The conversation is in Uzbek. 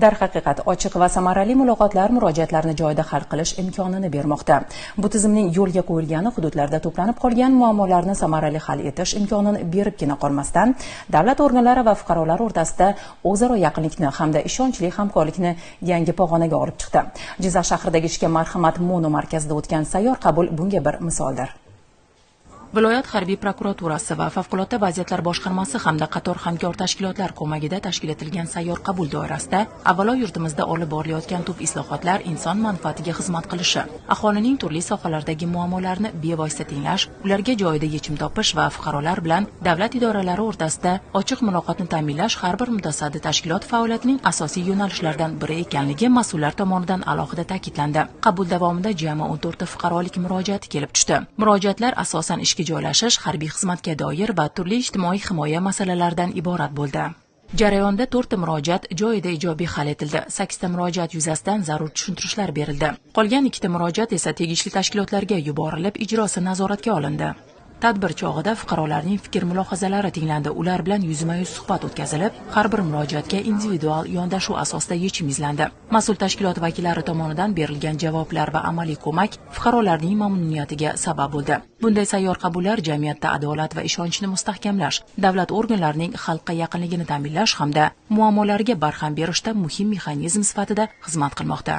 Darhaqiqat, ochiq va samarali muloqotlar murojaatlarni joyida hal qilish imkonini bermoqda. Bu tizimning yo'lga qo'yilgani hududlarda to'planib qolgan muammolarni samarali hal etish imkonini beribgina qolmasdan, davlat organlari va fuqarolar o'rtasida o'zaro yaqinlikni hamda ishonchli hamkorlikni yangi pog'onaga olib chiqdi. Jizzax shahridagi Ishga marhamat mono markazida o'tgan sayyor qabul bunga bir misoldir. Viloyat harbiy prokuraturasi va favqulodda vaziyatlar boshqarmasi hamda qator hamkor tashkilotlar ko'magida tashkil etilgan sayyor qabul doirasida avvalo yurtimizda olib borilayotgan tub islohotlar inson manfaatiga xizmat qilishi, aholining turli sohalardagi muammolarini bevosita tinglash, ularga joyida yechim topish va fuqarolar bilan davlat idoralari o'rtasida ochiq muloqotni ta'minlash har bir mutasaddi tashkilot faoliyatining asosiy yo'nalishlaridan biri ekanligi mas'ullar tomonidan alohida ta'kidlandi. Qabul davomida jami 14 ta fuqarolik murojaati kelib tushdi. Murojaatlar asosan ishga joylashish, harbiy xizmatga doir va turli ijtimoiy himoya masalalaridan iborat bo'ldi. Jarayonda to'rtta murojaat joyida ijobiy hal etildi, sakkizta murojaat yuzasidan zarur tushuntirishlar berildi. Qolgan ikkita murojaat esa tegishli tashkilotlarga yuborilib, ijrosi nazoratga olindi. Tadbir chog'ida fuqarolarning fikr mulohazalari tinglandi, ular bilan yuzma yuz suhbat o'tkazilib, har bir murojaatga individual yondashuv asosida yechim izlandi. Mas'ul tashkilot vakillari tomonidan berilgan javoblar va amaliy ko'mak fuqarolarning mamnuniyatiga sabab bo'ldi. Bunday sayyor qabullar jamiyatda adolat va ishonchni mustahkamlash, davlat organlarining xalqqa yaqinligini ta'minlash hamda muammolarga barham berishda muhim mexanizm sifatida xizmat qilmoqda.